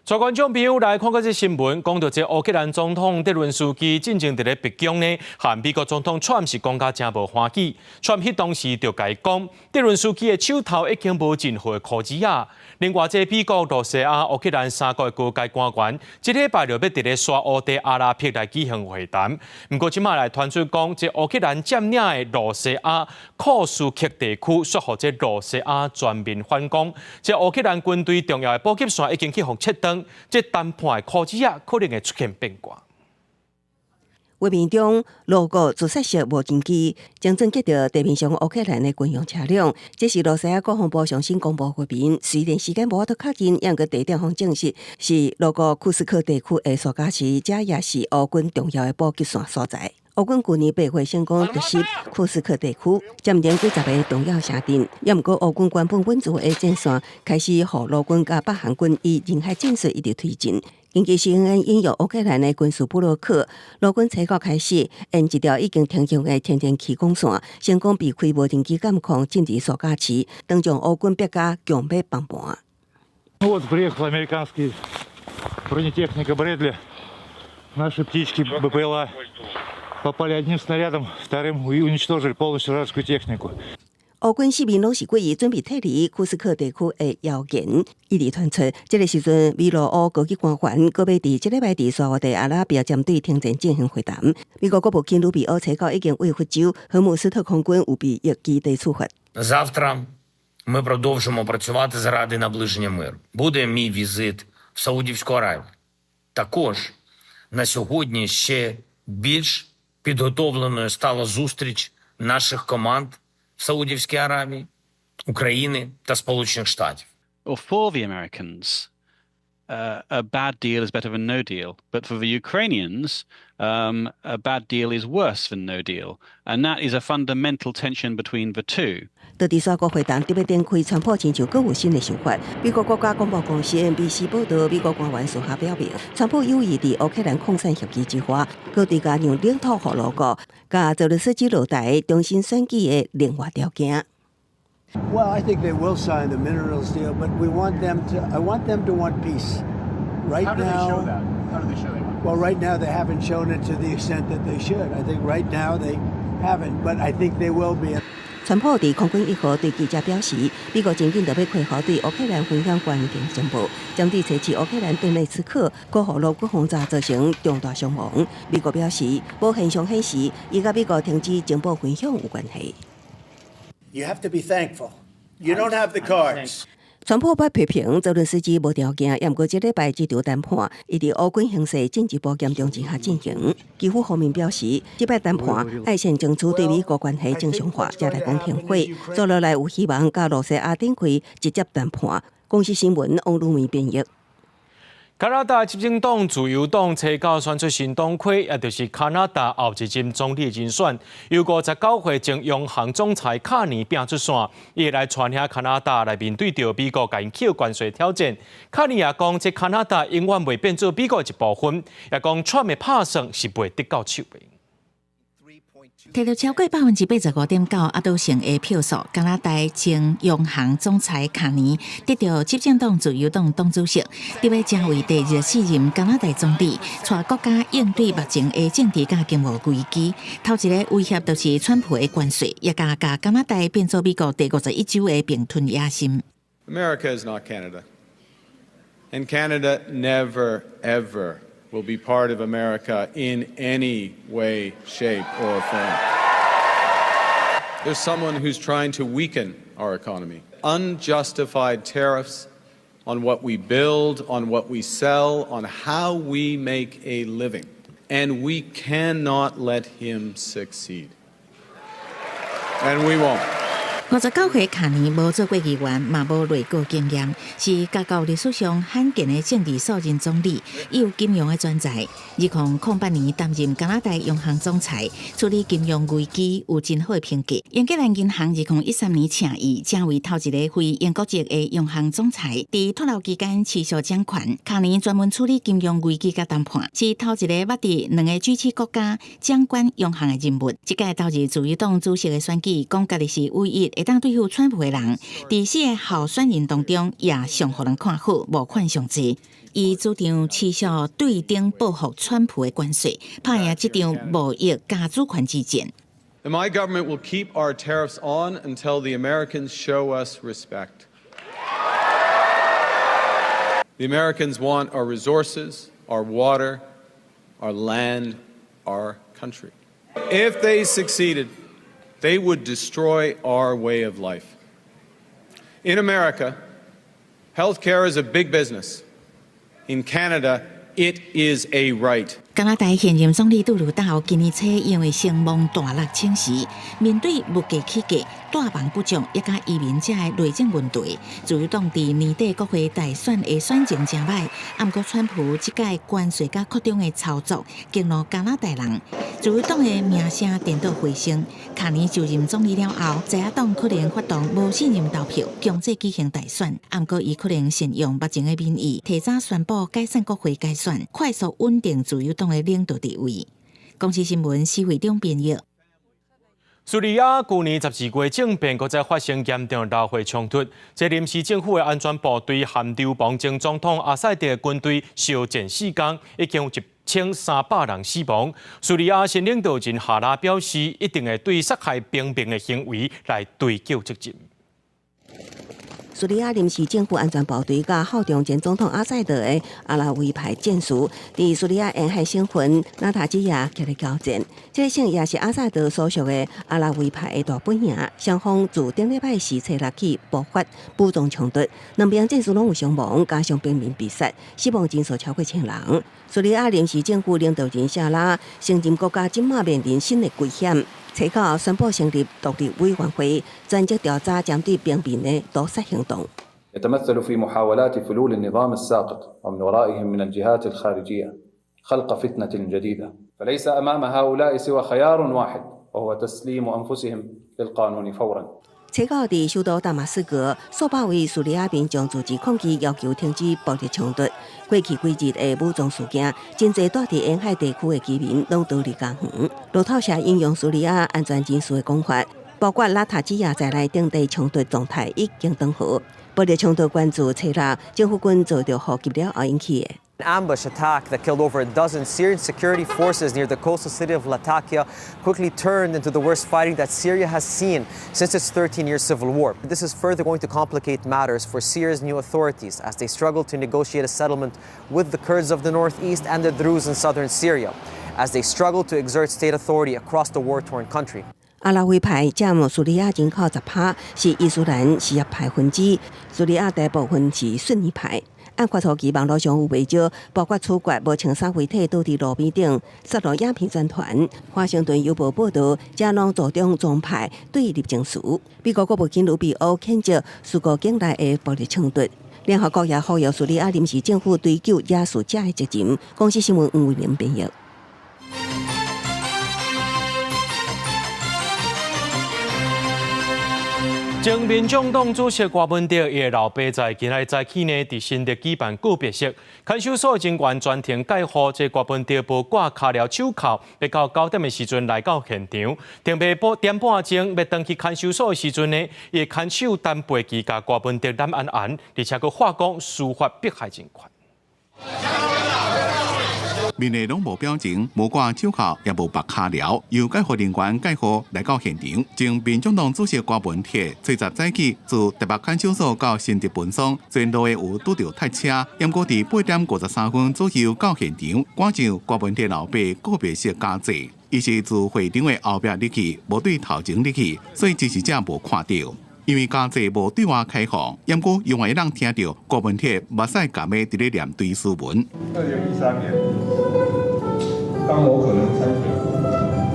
帶觀眾朋友來看這個新聞，講到這烏克蘭總統澤倫斯基進前佇咧白宮呢，和美國總統川普是講甲誠無歡喜。川普彼當時就共伊講，澤倫斯基的手頭已經無任何的箍子仔。另外，這美國、羅西亞、烏克蘭三國的高階官員，這禮拜就欲佇咧沙烏地阿拉伯來舉行會談。毋過，這馬來傳出講，這烏克蘭佔領的羅西亞庫斯克地區，煞予這羅西亞全面反攻。這烏克蘭軍隊重要的補給線已經去予切斷。這談判的箍子仔可能會出現變卦。畫面中，俄國自殺式無人機精準擊著地面上烏克蘭的軍用車輛，這是羅西亞國防部上新公布畫面。雖然時間無法度確認，毋過地點方證實是俄國庫斯克地區的蘇加市，這也是烏軍重要的補給線所在。烏軍去年8月成功突襲庫斯克地區，佔領幾十个重要城鎮。也毋過烏軍原本穩住的戰線開始予俄軍佮北韓軍以人海戰術一直推進。根據 CNN 引用烏克蘭的軍事部落客，俄軍初九開始沿一條已經停用的天然氣管線，成功避開無人機監控，進入蘇加市，當將烏軍逼甲強欲崩盤。 Вот приехала американский бронетехника Брэдли, наши птички БПЛА попали одним снарядом, вторым и уничтожили полностью вражескую технику. 烏軍四面攏是故意準備撤離庫斯克地區的謠言，一直傳出。這個時陣，美羅烏高級官員閣欲佇這禮拜佇沙烏地阿拉伯針對停戰進行會談。美國國務卿魯比歐初九已經對佛州荷姆斯特空軍預備役基地出發。 Завтра ми продовжимо працювати заради наближення миру. Буде мій візит в Саудівську Аравію. Також на сьогодні ще більш підготовленою стала зустріч наших команд в Саудівській Аравії, України та Сполучених Штатів. Or for the Americans, a bad deal is better than no deal. But for the Ukrainians, a bad deal is worse than no deal. And that is a fundamental tension between the two. 到佇沙國會談特別展開，川普親像閣有新的想法。美國國家廣播公司 NBC 報導，美國官員私下表明，川普有意佇烏克蘭礦產協議之外，閣追加讓領土予俄國，共澤倫斯基落台重新選舉的另外條件。 Well, I think they will sign the minerals deal, but we want them to. I want them to want peace. Right How do now, they show that? How do they show they want? Well, right now they haven't shown it to the extent that they should. I think right now they haven't, but I think they will be. 川普佇空軍一號對記者表示，美國真緊就欲開放對烏克蘭分享關鍵情報，針對測試烏克蘭頓內茨克，閣予俄軍轟炸造成重大傷亡。美國表示，無現象顯示伊佮美國停止情報分享有關係。 You have to be thankful. You don't have the cards. 川普捌批評澤倫斯基無條件，毋過這禮拜這場談判，伊佇烏軍形勢進一步嚴重之下進行。基輔方面表示，這擺談判愛先爭取對美國關係正常化，才來講停火。接落來有希望佮羅西亞展開直接談判。公視新聞王魯明編譯。加拿大執政黨自由黨初九選出新黨魁，也就是加拿大後一任總理人選，由59歲前央行總裁卡尼摒出線，伊會來帶領加拿大來面對著美國共𪜶課關稅挑戰。卡尼也講，這加拿大永遠袂變做美國一部分，也講川普的拍算是袂得到手的。摕著超過85.9%壓倒性的票數，加拿大前央行總裁卡尼得著執政黨自由黨黨主席，得欲成為第24任加拿大總理，帶國家應對目前的政治佮經濟危機。頭一个威脅就是川普的關稅，也共共加拿大變做美國第51州的併吞野心。 America is not Canada, and Canada never, ever will be part of America in any way, shape, or form. There's someone who's trying to weaken our economy. Unjustified tariffs on what we build, on what we sell, on how we make a living. And we cannot let him succeed. And we won't. 59歲卡尼無做過議員，嘛無內閣經驗，是加國歷史上罕見的政治素人總理。伊有金融的專才，2008年擔任加拿大央行總裁，處理金融危機有真好的評價。英格蘭銀行2013年請伊成為頭一个非英國籍的央行總裁，佇脫歐期間持續掌權。卡尼專門處理金融危機佮談判，是頭一个捌佇兩个 G7 國家掌管央行的人物。這屆投入自由黨主席的選舉，講家己是唯一會當對付川普的人，佇四个候選人當中，也上予人看好，無款上濟。伊主張持續對頂報復川普的關稅，拍贏這場貿易佮主權之戰。 And my government will keep our tariffs on until the Americans show us respect. The Americans want our resources, our water, our land, our country. If they succeeded, they would destroy our way of life. In America, healthcare is a big business. In Canada, it is a right. 加拿大現任總理杜魯道今年初因為聲望大落請辭，面對物價起價、帶房不足，以及移民這个內政問題，自由黨佇年底國會大選的選情誠䆀。啊，毋過川普這屆關稅佮擴張的操作，激怒加拿大人，自由黨的名聲顛倒回升。卡尼就任總理了後，在野黨可能發動無信任投票，強制舉行大選。啊，毋過伊可能善用目前的民意，提早宣布解散國會改選，快速穩定自由黨的領導地位。公視新聞施惠中編譯。敘利亞舊年12月政變，閣再發生嚴重流血衝突。這臨時政府的安全部隊和流亡前總統阿薩德的軍隊相戰4工，已經有1300人死亡。敘利亞新領導人哈拉表示，一定會對殺害平民的行為來追究責任。敘利亞臨時政府安全部隊佮效忠前總統阿薩德的阿拉維派戰士，佇敘利亞沿海省份拉塔基亞激烈交戰。這个省也是阿薩德所屬的阿拉維派的大本營。雙方自頂禮拜四初六起爆發武裝衝突，兩邊戰士攏有傷亡，加上平民被殺，死亡人數超過千人。敘利亞臨時政府領導人夏拉承認國家這馬面臨新的危險。初九宣布成立獨立委員會，專責調查針對平民的屠殺行動。 يتمثل في محاولات فلول النظام الساقط ومن ورائهم من الجهات الخارجية خلق فتنة جديدة فليس أمام هؤلاء سوى خيار واحد وهو تسليم أنفسهم للقانون فورا。初九佇首都大馬士革，數百位敘利亞民眾組織抗議，要求停止暴力衝突。過去幾日的武裝事件，真濟住佇沿海地區的居民攏逃離家園。路透社引用敘利亞安全人士的講法，包括拉塔基亞在內等地衝突狀態已經轉好。暴力衝突源自初六政府軍遭著炮擊了後引起的。 An ambush attack that killed over a dozen Syrian security forces near the coastal city of Latakia quickly turned into the worst fighting that Syria has seen since its 13-year civil war. This is further going to complicate matters for Syria's new authorities as they struggle to negotiate a settlement with the Kurds of the northeast and the Druze in southern Syria, as they struggle to exert state authority across the war-torn country. 阿拉維派佔敘利亞人口10%，是伊斯蘭什葉派分支。敘利亞大部分是遜尼派。案發初期，網路上有袂少，包括處決無穿衫遺體倒佇路邊頂，殺戮影片宣傳。華盛頓郵報報導，這攏助長宗派對立情緒。美國國務卿盧比歐譴責敘國境內的暴力衝突。聯合國也呼籲敘利亞臨時政府追究惹事者的責任。公視新聞黃慧玲編譯。前民眾黨主席郭文哲伊的老爸在今仔早起呢，佇新竹舉辦告別式。看守所人員全程蓋護，這郭文哲無掛跤鐐手銬，欲到9點的時陣來到現場，停袂點半鐘欲轉去看守所的時陣呢，伊的看守陳培基共郭文哲攬安安，而且閣話講司法迫害人權。面內攏無表情，無掛手銬，也無縛跤鐐，由戒護人員蓋護來到現場。前民眾黨主席郭文哲，初十早起自台北看守所到新竹分所，全路的有拄著塞車，毋過佇8點53分左右到現場，趕上郭文哲老爸告別式加祭。伊是自會場的後壁入去，無對頭前入去，所以支持者無看著。因為家宅無對外開放，毋過猶原會當聽著郭文鐵目屎含淚佇咧念追思文。2013年，當我可能參選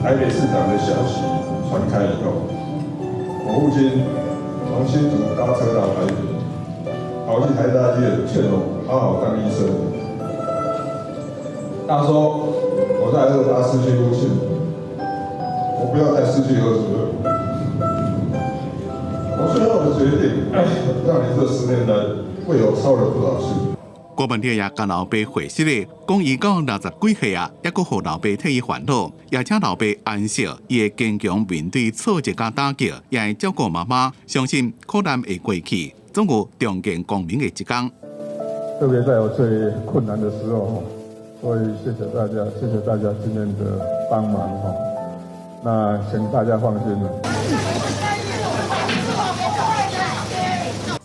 台北市長的消息傳開以後，我父親從新竹搭車到台北，跑去台大醫院勸我好好當醫生。他說：我在二八失去父親，我不要再失去兒子了。我最後的決定，讓你這10年來為我操了不少心。郭文鐵也共老爸回憶咧，講伊到60幾歲啊，猶閣予老爸替伊煩惱，也請老爸安息，伊會堅強面對挫折佮打擊，也會照顧媽媽，相信苦難會過去，總有重見光明的一天。特別在我最困難的時候，所以謝謝大家，謝謝大家今天的幫忙哈。那請大家放心啦。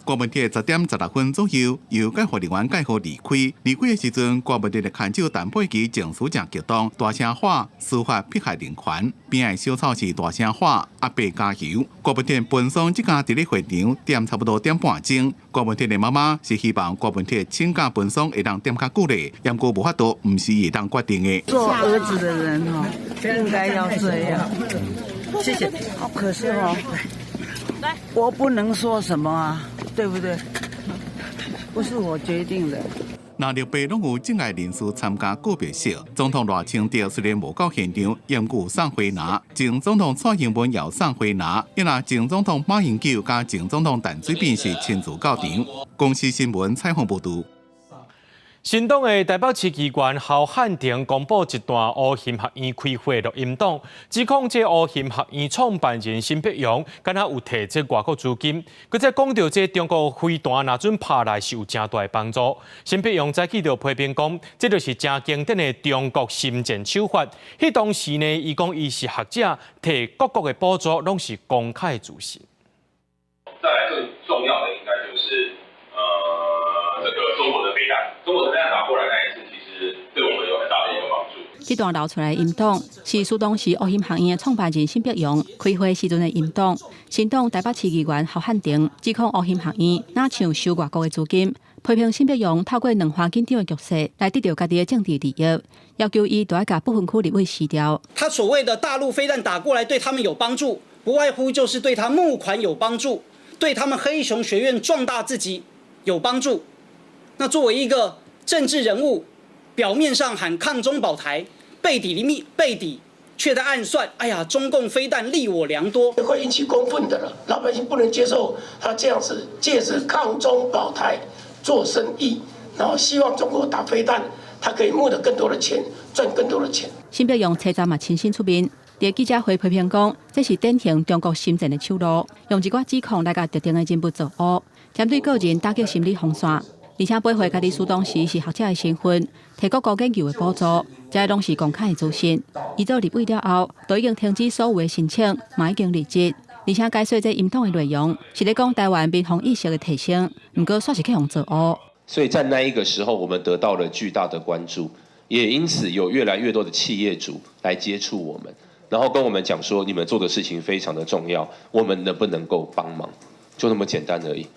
郭文鐵10點16分左右，由救護人員載予離開。離開的時陣，郭文鐵的牽手陳佩琪情緒誠激動，大聲喊司法迫害人權。邊仔小草是大聲喊阿伯加油。郭文鐵奔喪這工佇咧會場踮差不多點半鐘。郭文鐵的媽媽是希望郭文鐵請假奔喪會當踮較久咧，毋過無法度，毋是伊會當決定的。做兒子的人哦，應該要這樣。謝謝。可是哦，我不能說什麼啊。對不對？不是我決定的。藍綠白攏有政界人士參加告別式。總統賴清德雖然無到現場，毋過送花籃。前總統蔡英文也送花籃。伊若前總統馬英九佮前總統陳水扁是親自到場。公視新聞採訪報導。新黨的台北市議員侯漢廷公布一段烏熊學院開會錄音檔，指控這烏熊學院創辦人辛伯洋，敢若有提這外國資金，閣再講著這中國飛彈若準拍來是有誠大的幫助。辛伯洋早起就批評講，這就是誠經典的中國心戰手法。彼當時呢，伊講伊是學者，提各國的補助攏是公開資訊。再來最重要的應該就是，這個中國的飛彈，中國的飛彈打過來那一次，其實對我們有很大的一個幫助。這段流出來的音檔是蘇東時烏熊學院的創辦人辛伯洋開會時陣的音檔。新黨台北市議員侯漢廷指控烏熊學院若像收外國的資金，批評辛伯洋透過兩岸緊張的局勢來得著家己的政治利益，要求伊著愛共不分區立委辭掉。他所謂的大陸飛彈打過來對他們有幫助，不外乎就是對他募款有幫助，對他們黑熊學院壯大自己有幫助。那作為一個政治人物，表面上喊抗中保台，背底裡面背底卻在暗算。哎呀，中共飛彈利我良多，會引起公憤的了。老百姓不能接受他這樣子借着抗中保台做生意，然後希望中國打飛彈，他可以募得更多的錢，賺更多的錢。辛伯洋初十嘛親身出面，佇記者會批評講，這是典型中國心戰的手路，用一寡指控來共特定的人物作烏，針對個人打擊心理防線。而且背回家己蘇當時是學者的身份，提各國研究的補助，這攏是公開的資訊。伊做立委了後，都已經停止所有的申請，嘛已經離職。而且解說這音檔的內容，是咧講台灣民防意識的提升，毋過煞是去予造烏。所以在那一個時候，我們得到了巨大的關注，也因此有越來越多的企業主來接觸我們，然後跟我們講說，你們做的事情非常的重要，我們能不能夠幫忙？就那麼簡單而已。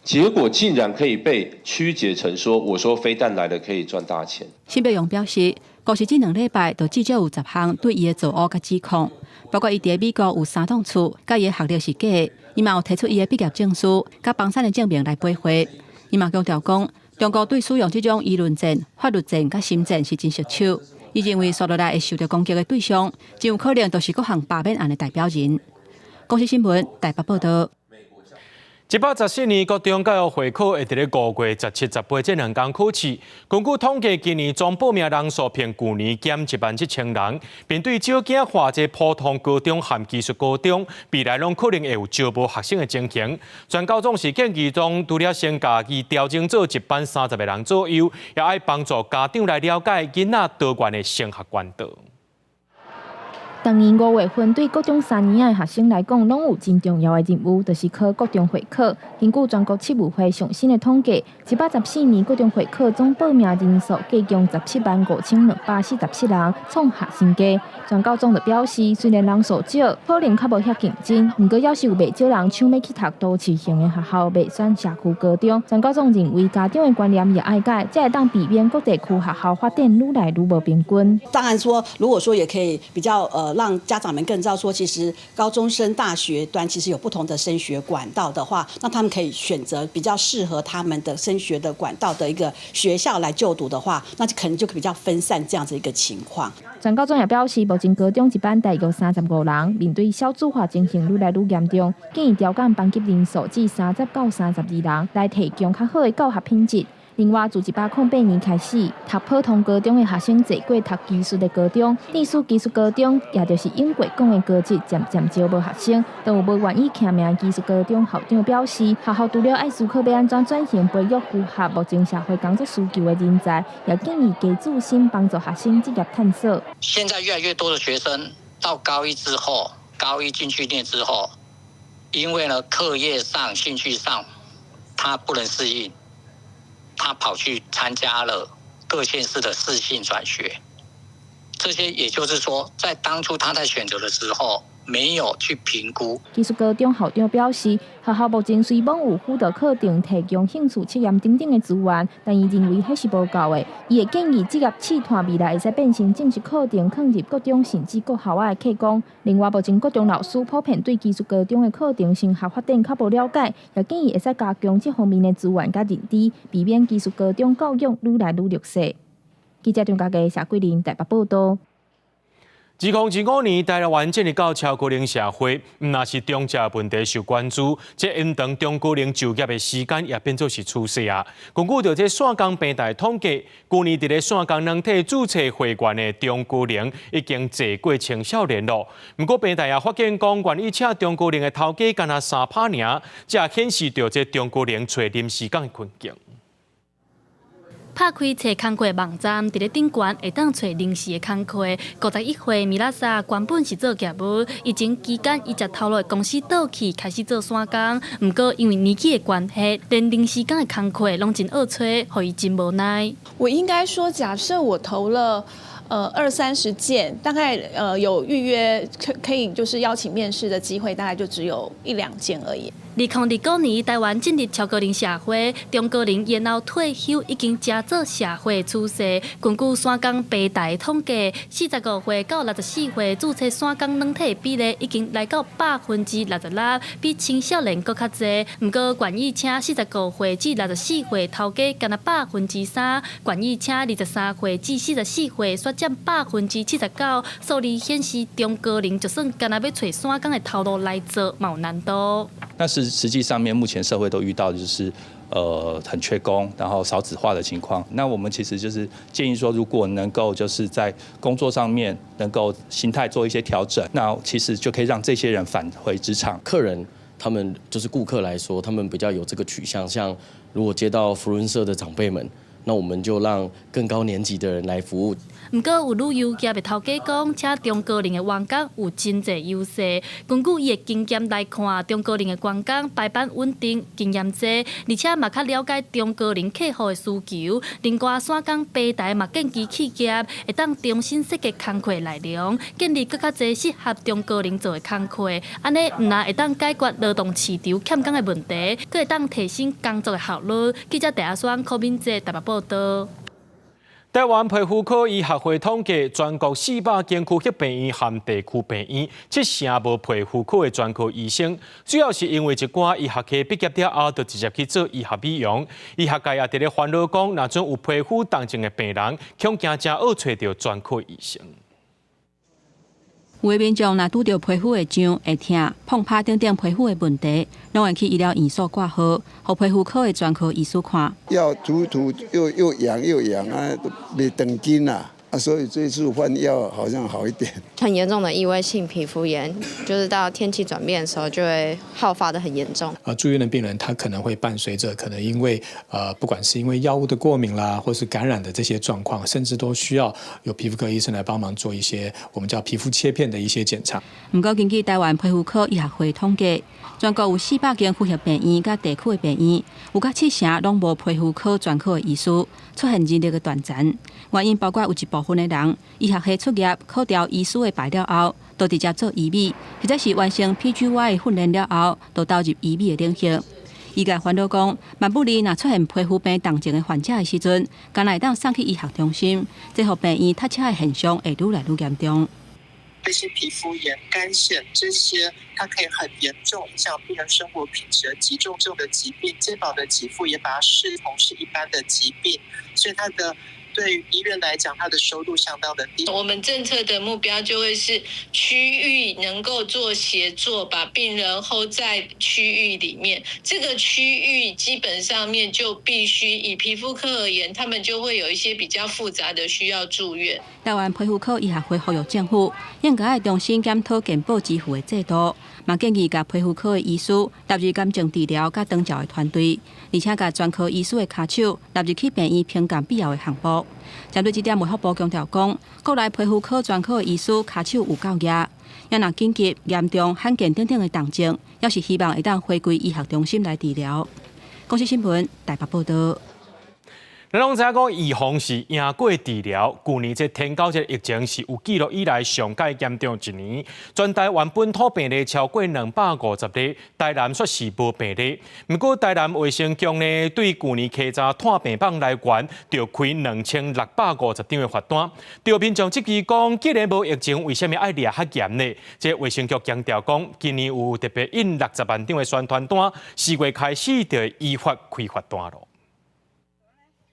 結果竟然可以被曲解成說，我說飛彈來了可以賺大錢。辛伯洋表示，過去這兩禮拜就至少有10項對伊的造烏佮指控，包括伊佇美國有三棟厝，佮伊的學歷是假的，伊嘛有提出伊的畢業證書佮房產的證明來駁回。伊嘛強調講，中國對使用這種輿論戰、法律戰佮心戰是真熟手。伊認為，紲落來會受著攻擊的對象，真有可能就是各項罷免案的代表人。公視新聞台北報導。114年國中教育會考會佇咧5月17、18這兩工考試。根據統計，今年總報名人數比舊年減17,000人。面對少子化，這普通高中和技術高中未來攏可能會有招無學生的情形。全教總是建議講，除了先共伊調整做一班30個人左右，也愛幫助家長來了解囡仔多元的升學管道。逐年5月份對國中3年仔的學生來講，攏有真重要的任務，就是考國中會考。根據全國測務會上新的統計，114年國中會考總報名人數計共175,247人，創下新低。全教總就表示，雖然人數少，可能較無遐競爭，毋過猶是有袂少人搶欲去讀都市型的學校，袂選社區高中。全教總認為家長的觀念也愛改，才會當避免各地區學校發展愈來愈無平均。當然說，如果說也可以比較讓家長們更知道說，其實高中生、大學端其實有不同的升學管道的話，那他們可以選擇比較適合他們的升學的管道的一個學校來就讀的話，那就可能就比較分散這樣子一個情況。全教總也表示，目前高中一班大約35人，面對少子化情形愈來愈嚴重，建議調減班級人數至30到32人，來提供較好的教學品質。另外，自108年開始，讀普通高中的學生濟過讀技術的高中，致使技術高中，也就是英國講的高職，漸漸招無學生。但有無願意簽名技術高中校長表示，學校除了愛思考欲按怎轉型培育符合目前社會工作需求的人才，也建議加注薪幫助學生職業探索。現在越來越多的學生到高一之後，高一進去念之後，因為呢課業上、興趣上，他不能適應。他跑去參加了各縣市的適性轉學，這些也就是說，在當初他在選擇的時候，沒有去評估。技術高中校長表示，學校目前雖罔有輔導課程提供興趣測驗等等的資源，但伊認為彼是無夠的。伊會建議職業試探未來會使變成正式課程，放入國中甚至國校的課綱。另外，目前國中老師普遍對技術高中的課程升學發展較無了解，也建議會使加強這方面的資源佮認知，避免技術高中教育愈來愈弱勢。記者張家傑、謝桂林台北報導。2025年，台灣進入到超高齡社會，毋但是長者問題受關注，這延長中高齡就業的時間也變做是趨勢啊。根據著這散工平台統計，舊年佇咧散工軟體註冊會員的中高齡已經濟過青少年囉。毋過平台也發現講，願意請中高齡的頭家干焦3%爾，這顯示著這中高齡揣臨時工的困境。拍開揣工課網站，佇咧頂懸會當揣臨時的工課。51歲米拉莎原本是做業務，疫情期間伊食頭路的公司倒去，開始做散工。毋過因為年紀的關係，連臨時工的工課攏真惡揣，予伊真無奈。我應該說，假設我投了二三十件，大概有預約可以就是邀請面試的機會，大概就只有一兩件而已。2029年，台灣進入超高齡社會，中高齡延後退休已經成做社會趨勢。根據散工平台統計，45歲到64歲註冊散工軟體比例已經來到66%，比青少年閣較濟。毋過，願意請45歲至64歲頭家干焦3%，願意請23歲至44歲煞佔79%。數字顯示，中高齡就算干焦欲揣散工的頭路來做，嘛有難度。那是實際上面，目前社會都遇到的就是，很缺工，然後少子化的情況。那我們其實就是建議說，如果能夠就是在工作上面能夠心態做一些調整，那其實就可以讓這些人返回職場。客人他們就是顧客來說，他們比較有這個取向，像如果接到扶輪社的長輩們，那我們就讓更高年級的人來服務。毋過有旅遊業的頭家講，請中高齡的員工有真濟優勢。根據伊的經驗來看，中高齡的員工排班穩定，經驗濟，而且嘛較了解中高齡客戶的需求。另外，散工平台嘛建議企業會當重新設計工課內容，建立閣較濟適合中高齡做的工課，按呢毋但會當解決勞動市場欠工的問題，閣會當提升工作的效率。記者鄭阿雙、柯敏哲台北報導。台灣皮膚科醫學會統計，全國400間區域病院和地區病院，七成無皮膚科的專科醫生，主要是因為一寡醫學系畢業了後，就直接去做醫學美容。醫學界也佇咧煩惱講，若準有皮膚重症的病人，恐驚誠惡揣著專科醫生。有的民眾若拄著皮膚會癢、會疼、碰拍等等皮膚的問題，攏會去醫療院所掛號，予皮膚科的專科醫師看。要塗塗又又癢又癢啊，袂長筋啊，啊，啊，所以這次換藥好像好一點。很嚴重的異位性皮膚炎，就是到天氣轉變的時候就會好發得很嚴重。啊，住院的病人他可能會伴隨着可能因為不管是因為藥物的過敏啦，或是感染的這些狀況，甚至都需要有皮膚科醫生來幫忙做一些我們叫皮膚切片的一些檢查。毋過根據臺灣皮膚科醫學會統計，全國有400間府轄病院佮地區的病院，有較七成攏無皮膚科專科的醫師，出現人力的斷層。原因包括有一部分的人醫學系出業考著醫師的牌了後，就直接做醫美，或者是完成 PGY 的訓練了後，就投入醫美的領域。醫界煩惱講，萬不利若出現皮膚病重症的患者的時陣，敢若會當送去醫學中心，這予病院塞車的現象會愈來愈嚴重。這些皮膚炎、乾癬這些，它可以很嚴重影響病人生活品質的急重症的疾病，健保的給付也把它視同是一般的疾病，所以它的對於醫院來講，它的收入相當的低。我們政策的目標就會是區域能夠做協作，把病人 hold 在區域裡面。這個區域基本上面就必須以皮膚科而言，他們就會有一些比較複雜的需要住院。臺灣皮膚科醫學會呼籲政府應該愛重新檢討健保支付的制度，嘛建議共皮膚科的醫師納入癌症治療佮長照的團隊，而且共專科醫師的跤手納入去病院評鑑必要的項目。針對這點，衛福部強調講，國內皮膚科專科的醫師跤手有夠額，也若緊急、嚴重、罕見等等的重症，猶是希望會當回歸醫學中心來治療。公視新聞台北報道。咱攏知影講，預防是贏過治療。舊年這天狗這疫情是有記錄以來上蓋嚴重一年，全台灣本土病例超過250例，台南煞是無病例。毋過台南衛生局呢，對舊年篩查湠病房來源，就開2650張的罰單。著民眾質疑講，既然無疫情，為啥物愛掠較嚴呢？這衛生局強調講，今年有特別印60萬張的宣傳單，4月開始就依法開罰單囉。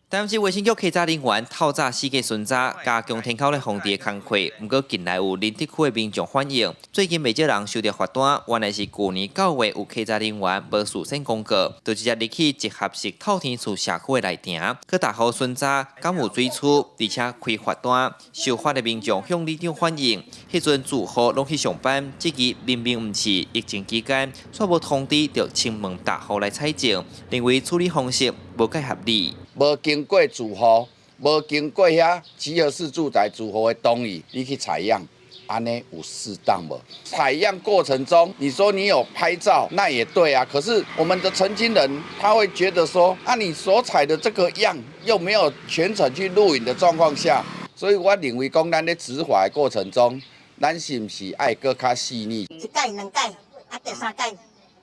台南市衛生局稽查人員透早四界巡查，加強天狗的防治工作。毋過近來有林竹區的民眾反映，最近袂少人收著罰單，原來是舊年9月有稽查人員無事先公告，就直接入去集合式透天厝社區的內埕，閣大雨巡查，敢有水渠，而且開罰單，受罰的民眾向里長反映，彼陣住戶攏去上班，質疑明明毋是疫情期間，卻無通知著清門踏戶來採證，認為處理方式無蓋合理。無經過住戶，無經過遐集合式住宅住戶的同意，你去採樣，按呢有適當無？採樣過程中，你說你有拍照，那也對啊。可是我們的承經人他會覺得說，啊，你所採的這個樣又沒有全程去錄影的狀況下，所以我認為講，咱咧執法的過程中，咱是毋是愛閣較細膩？一改兩改，啊，第三改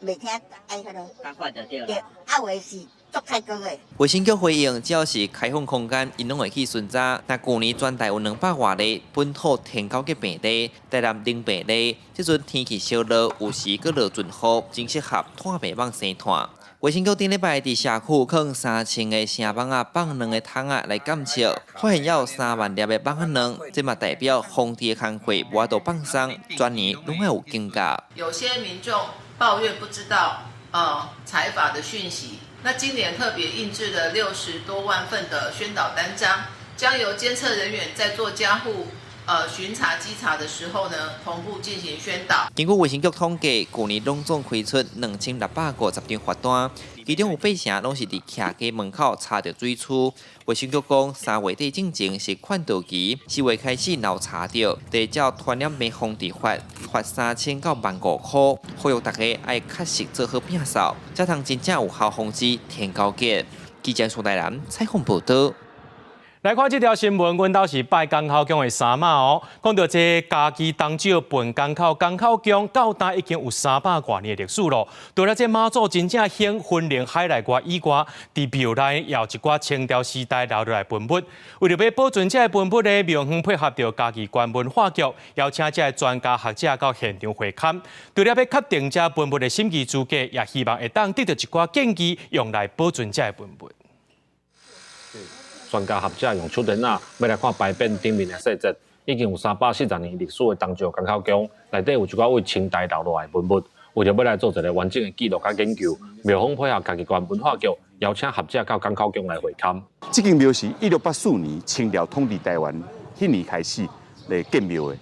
袂聽愛彼囉。對，啊有的是。衛生局回應，只要是開放空間，𪜶攏會去巡查。若舊年全台有200外例本土天狗結病例，台南零病例。這陣天氣燒熱，有時閣落陣雨，真適合湠病蠓生湠。衛生局頂禮拜佇社區囥3000个聲網仔放卵的桶仔來監測，發現猶有3萬粒的蠓仔卵，這嘛代表防治的工作無法度放鬆，全年攏愛有警覺。有些民眾抱怨不知道採罰的訊息。那今年特別印製了60多萬份的宣導單張，將由監測人員在做家戶巡查稽查的時候呢，同步進行宣導。根據衛生局統計，舊年攏總開出2650張罰單，其中有八成攏是佇徛家門口查著水渠。衛生局講，3月底進前是勸導期，4月開始若有查著，就照傳染病防治法，罰3000到15,000箍。呼籲大家愛確實做好摒掃，才通真正有效防止天狗結。記者蘇台南採訪報導。來看這條新聞，阮兜是拜港口宮的三媽哦。講著這嘉義東石笨江口港口宮，到今已經有300外年的歷史囉。除了這媽祖真正興雲林海內外以外，佇廟內也有一寡清朝時代留落來文物。為著欲保存這个文物呢，廟方配合著嘉義縣文化局，邀請這个專家學者到現場會勘。除了欲確定這文物的審議資格，也希望會當得著一寡建議，用來保存這个文物。專家學者用手電仔欲來看牌匾頂面的細節，已經有340年歷史的東石江口宮，內底有一寡為清代留落來的文物，為著欲來做一个完整的記錄佮研究，廟方配合嘉義縣文化局，邀請學者到江口宮來會勘。這間廟是1684年清朝統治台灣，彼年開始來建廟的。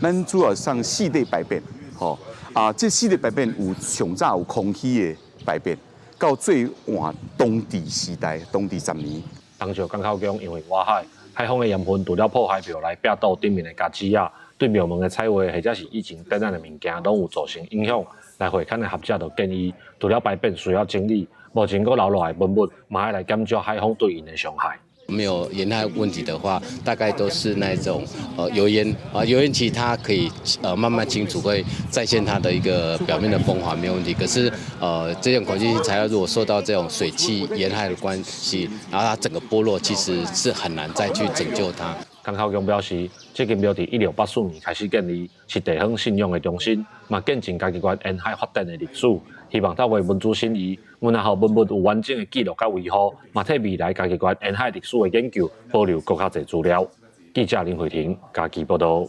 咱主要上四塊牌匾，吼啊，這四塊牌匾有上早有康熙的牌匾，到最晚同治時代，同治十年。東石港口宮因為外海海風的鹽分，除了破壞廟內壁道頂面的家子仔，對廟門的彩畫或者是以前展覽的物件，攏有造成影響。來會勘的學者就建議，除了牌匾需要整理，目前閣留落來文物，嘛愛來減少海風對𪜶的傷害。沒有鹽害問題的話，大概都是那種油煙啊，油煙其實它可以慢慢清除，會再現它的一個表面的風華沒有問題。可是這種孔隙性材料如果受到這種水汽鹽害的關係，然後它整個剝落，其實是很難再去拯救它。江口宮表示，這間廟佇1684年開始建立，是地方信仰的中心，嘛見證嘉義縣沿海發展的歷史。希望透過文資審議，阮若予文物有完整的記錄佮維護，嘛替未來嘉義縣沿海歷史的研究保留閣較濟資料。記者林慧婷嘉義報導。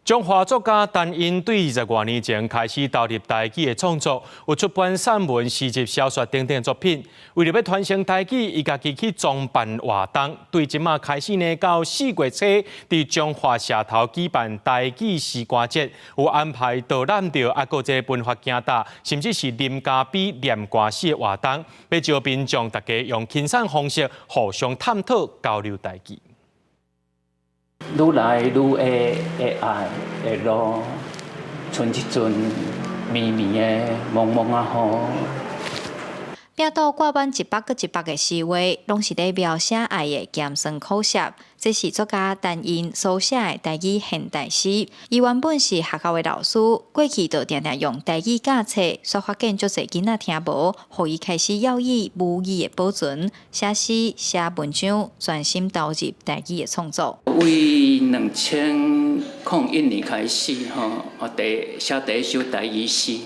彰化作家陳英對20外年前開始投入台語的創作，有出版散文、詩集、小說等等作品。為著欲傳承台語，伊家己去創辦活動。對這馬開始呢，到四月初佇彰化社頭舉辦台語詩歌節，有安排導覽著，啊，閣這個文化行踏，甚至是啉咖啡、念歌詩的活動，欲招民眾大家用輕鬆方式互相探討交流台語。愈來愈會會愛會落，賰一陣綿綿的濛濛仔雨。壁堵掛滿一幅閣一幅的詩畫，攏是咧描寫愛的鹹酸苦澀。這是作家陳英所寫的台語現代詩。伊原本是學校的老師，過去就定定用台語教冊，煞發現足濟囡仔聽無，予伊開始猶豫母語的保存，寫詩、寫文章，專心投入台語的創作。為2001年開始，吼，我第寫第一首台語詩。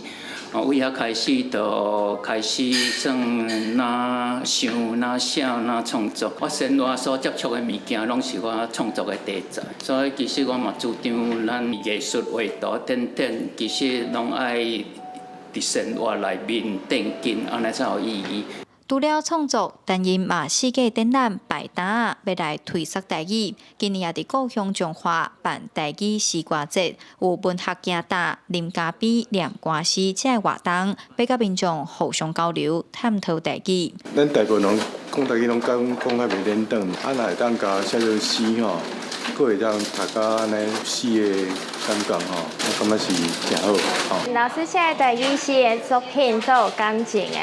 哦，為遐開始就開始算哪想哪寫哪創作。我生活所接觸的物件，攏是我創作的題材。所以其實我嘛主張，咱藝術畫圖等等，其實攏愛佇生活內面奠根，按呢才有意義。除了創作，陳英嘛四界展覽擺攤仔，欲來推捒台語。今年也佇故鄉彰化辦台語詩歌節，有文學行踏、啉咖啡、念歌詩這个活動，欲佮民眾互相交流、探討台語。咱大部分人講台語攏講講較袂輪轉，啊，若會當共寫做詩吼，閣會當讀甲按呢詩的感覺吼，我感覺是誠好吼。老師寫的台語詩的作品足有感情的，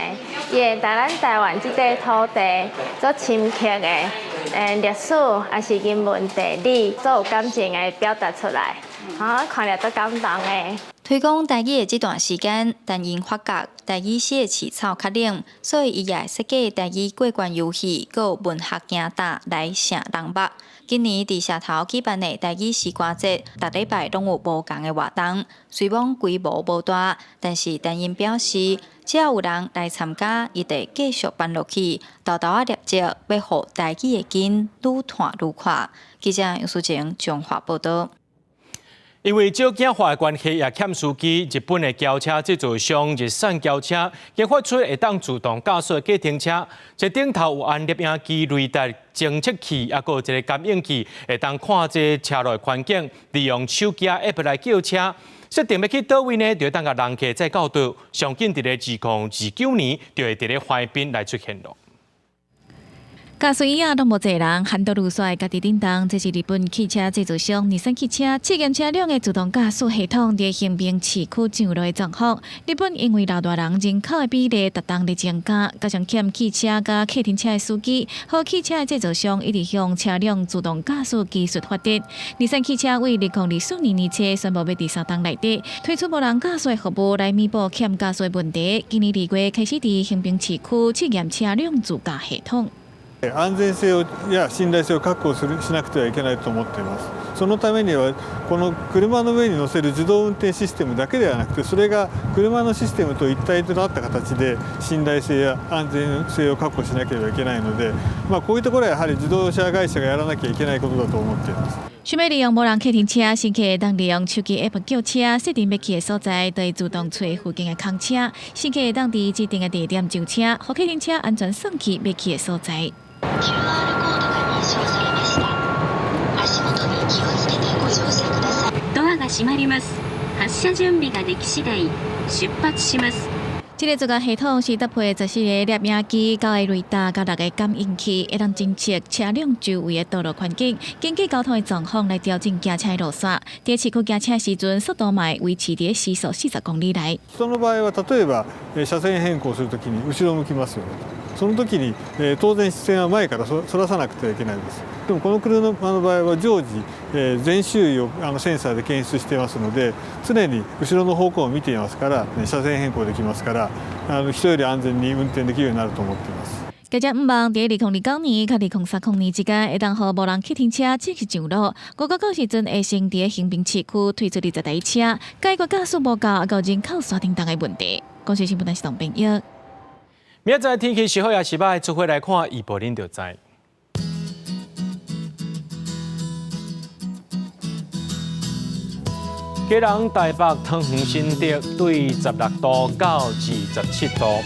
伊會帶咱台灣這塊土地足深刻的歷史，抑是人文地理，足有感情的表達出來，吼，看了足感動的。推廣台語的這段時間，陳英發覺台語詩的市場較冷，所以伊也會設計台語過關遊戲，閣有文學行踏來吸人目。今年佇社頭舉辦的台語詩歌節，逐禮拜攏有無仝的活動。雖罔規模無大，但是陳英表示，只要有人來參加，伊就會繼續辦落去，沓沓仔立志，欲予台語的根愈湠愈闊。記者楊淑晴彰化報導。因為少子化的關係，也欠司機。日本的轎車製造商日產轎車研發出會當自動駕駛的計程車，這頂頭有安攝影機、雷達偵測器，抑閣有一個感應器，會當看這車內環境，利用手機 App 來叫車。設定欲去佗位呢，就會當共人客載到佗。上緊佇咧2029年，就會佇咧橫濱來出現囉。駕駛椅仔攏無坐人，慳倒路煞會家己振動。這是日本汽車製造商日產汽車試驗車輛的自動駕駛系統佇橫濱市區上路的狀況。日本因為老大人人口的比例逐冬咧增加，加上欠汽車佮客運車的司機，予汽車的製造商一直向車輛自動駕駛技術發展。日產汽車為2024年年初宣布欲佇三冬內底推出無人駕駛服務來彌補欠駕駛問題。今年2月開始佇橫濱市區試驗車輛自駕系統。安全性や信頼性を確保するしなくてはいけないと思っています。そのためにはこの車の上に乗せる自動運転システムだけではなくて、それが車のシステムと一体となった形で信頼性や安全性を確保しなければいけないので、こういうところはやはり自動車会社がやらなきゃいけないことだと思っています。想欲利用無人客運車，乘客會當利用手機 App 叫車，設定欲去的所在，就會自動揣附近的空車。乘客會當佇指定的地點上車，予客運車安全送去欲去的所在。 QR コードが認証されました。足元閉まります。発車準備ができ次第出発します。這个自駕系統是搭配14个攝影機、九个雷達、佮六个感應器，會當偵測車輛周圍的道路環境，根據交通的狀況來調整行車路線。佇市區行車時陣，速度嘛會維持佇時速40公里內。その場合は例えば車線変更するときに後ろ向きますよね。その時に当然視線は前からそらさなくてはいけないです。でもこの車の場合は常時全周囲をセンサーで検出していますので、常に後ろの方向を見ていますから、車線変更できますから、人より安全に運転できるようになると思っています。這隻五望佇2029年佮2030年之間，會當予無人機停車正式上路。估計到時陣會先佇橫濱市區推出20台車，解決駕駛無夠佮人口山頂重的問題。公視新聞台編譯。明仔載天氣是好抑是䆀，做伙來看預報，恁就知。基隆、台北、桃園、新竹對16度到27度；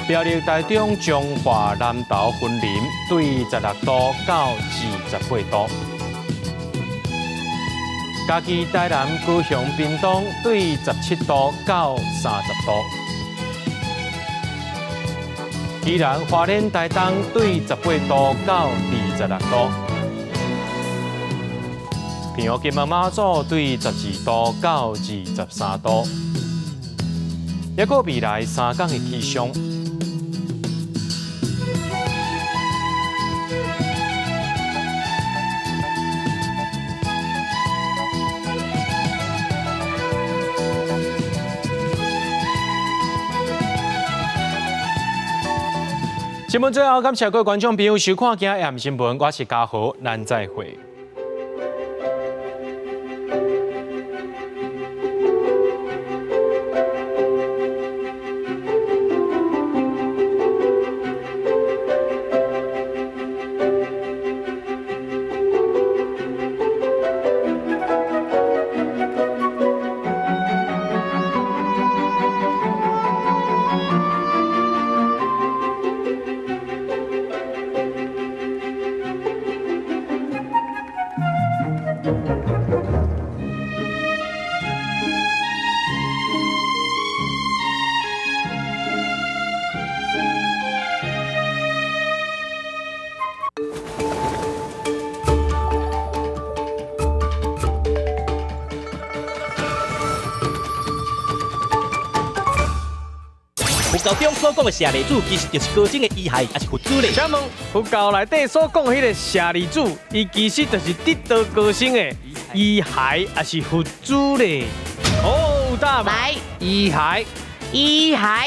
苗栗、台中、彰化、南投、雲林對16度到28度；嘉義、台南、高雄、屏東對17度到30度；宜蘭、花蓮、台東對18度到26度。平湖、金門、馬祖對12度到23度，抑閣未來3工的氣象。新聞最後，感謝各位觀眾朋友收看今日新聞，我是嘉豪，咱再會。佛教中所講的舍利子，其實就是高僧的遺骸，抑是佛子咧。請問佛教內底所講的彼个舍利子，伊其實就是得道高僧的遺骸，抑是佛子咧？哦，有答來，遺骸，遺骸。